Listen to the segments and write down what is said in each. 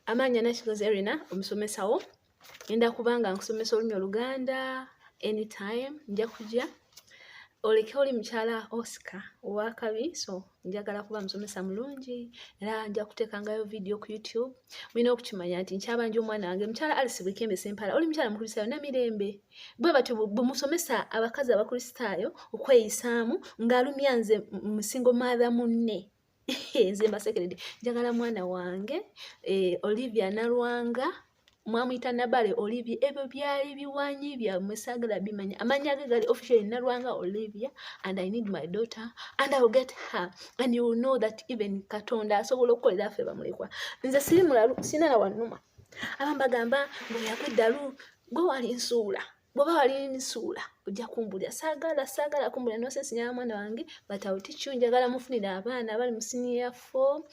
Amannya Nakigozi Erina, omusomesa wo. Ngenda kubanga nkusomesa olulimi Oluganda anytime, nja kujja. Oleke oli mukyala Oscar owakabi, so njagala kuba musomesa mulungi era nja kuteekangayo video ku YouTube. Mulina okukimanya nti nkyabanja omwana wange mukyala Alice Bwekembe Sempala, oli mukyala Mukristaayo Namirembe. Bwe batyo bwe musomesa abakazi Abakristaayo okweyisaamu ng'alumya nze musingo mother munne. Nze mbasekeredde. Njagala mwana wange Olivia Nalwanga, mwamuyita Nabale Olivia. Ebyo byali biwanyi byammwe, saagala bimanya. Amannya ge gali officially Nalwanga Olivia, and I need my daughter and I will get her, and you will know that even Katonda asobola okukolera ffe bamulekwa. Nze siri mulalu, sina na wannuma. Abamu bagamba mbu yakwa eddalu, gwe wali nsuula. Bw'oba wali nsuula ojja kumbulira. Saagala kumbulira nonsense. Nyala mwana wange, but I will teach you. Njagala mufunire abaana abali mu senior four.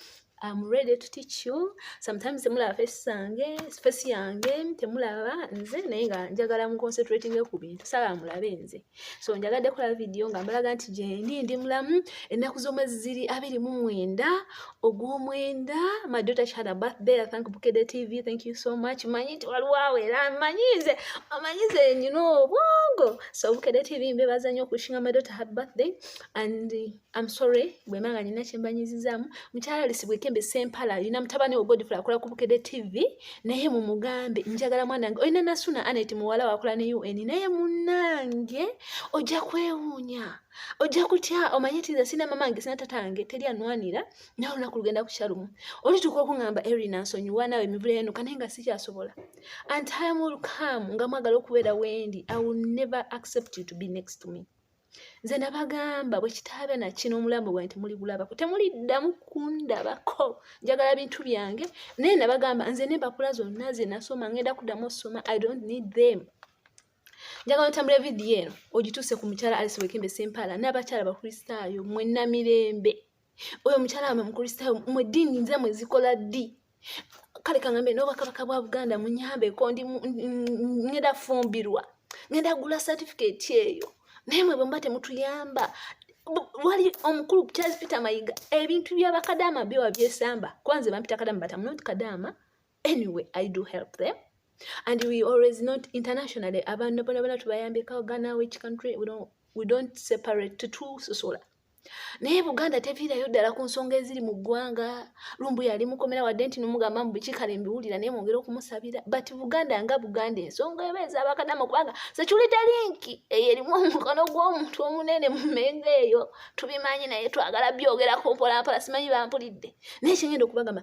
I'm ready to teach you. Sometimes temulaba face zange, face yange temulaba nze, naye nga njagala mu concentrating ku bintu, saagala mulabe nze. So njagadde kola video nga mbalaga nti gyendi, ndi mulamu. Ennaku z'omwezi ziri 29 ogw'omwenda. My daughter, she had a birthday. I thank Bukedde TV, thank you so much. Manyi nti waliwo awo era manyi nze, amanyi nze nyina obwongo. So Bukedde TV mbebaza nnyo okushinga my daughter happy birthday, and I'm sorry bwe manga nyina kye mbanyizizaamu. Mukyala Alice Bwekembe Sempala, alina mutabani we Godfrey akola ku Bukedde TV, naye mumugambe njagala mwana wange. Olina Nasuna Anet, muwala wakola ne UN, naye munnange ojja kwewuunya, ojja kutya. Omanye nti nze sina mama wange, sina tata wange, teri anwanira, naye olunaku lugenda kukya lumu olituuka okuŋŋamba, "Erina nsonyiwa naawe emivule yenuka," naye nga sikyasobola. And time will come nga mwagala okubeera wendi. I will never accept you to be next to me. Nze nabagamba bwe kitaabe nakino omulambo gwange temuli gulabako, temuliddamu kundabako. Njagala bintu byange, naye nabagamba nze n'empapula zonna ze nasoma ngenda kuddamu osoma. I don't need them. Njagala ntambula vidiyo eno ogituuse ku mukyala Alice Wekembe Sempala n'abakyala Bakristaayo mwenna mirembe. Oyo mukyala wamwe Mukristaayo, mwe ddiini nze mwe zikola ddi? Kale kaŋŋambe n'Obwakabaka bwa Buganda munyambeko, ndi ngenda fumbirwa, ngenda gula certificate eyo, naye mwe bwe muba temutuyamba. Wali omukulu Charles Peter Mayiga, ebintu byabakadaama byo wabyesamba. Kwanze bampita kadaama, but I'm not kadaama. Anyway, I do help them and we always not internationally, abantu bona bona tubayambeko. Ghana, which country, we don't separate, tetusosola, naye Buganda teviirayo ddala ku nsonga eziri mu ggwanga. Lumbu yali mukomera, wadde nti nomugamba mu biki, kale mbiwulira, naye mwongere okumusabira. But Buganda nga Buganda, ensonga eba ez'abakadama, kubanga security link eyo erimu omukono gw'omuntu omunene mu Mmengo, eyo tubimanyi, naye twagala byogerako mpolampola. Simanyi bampulidde, naye kyengenda okubagamba.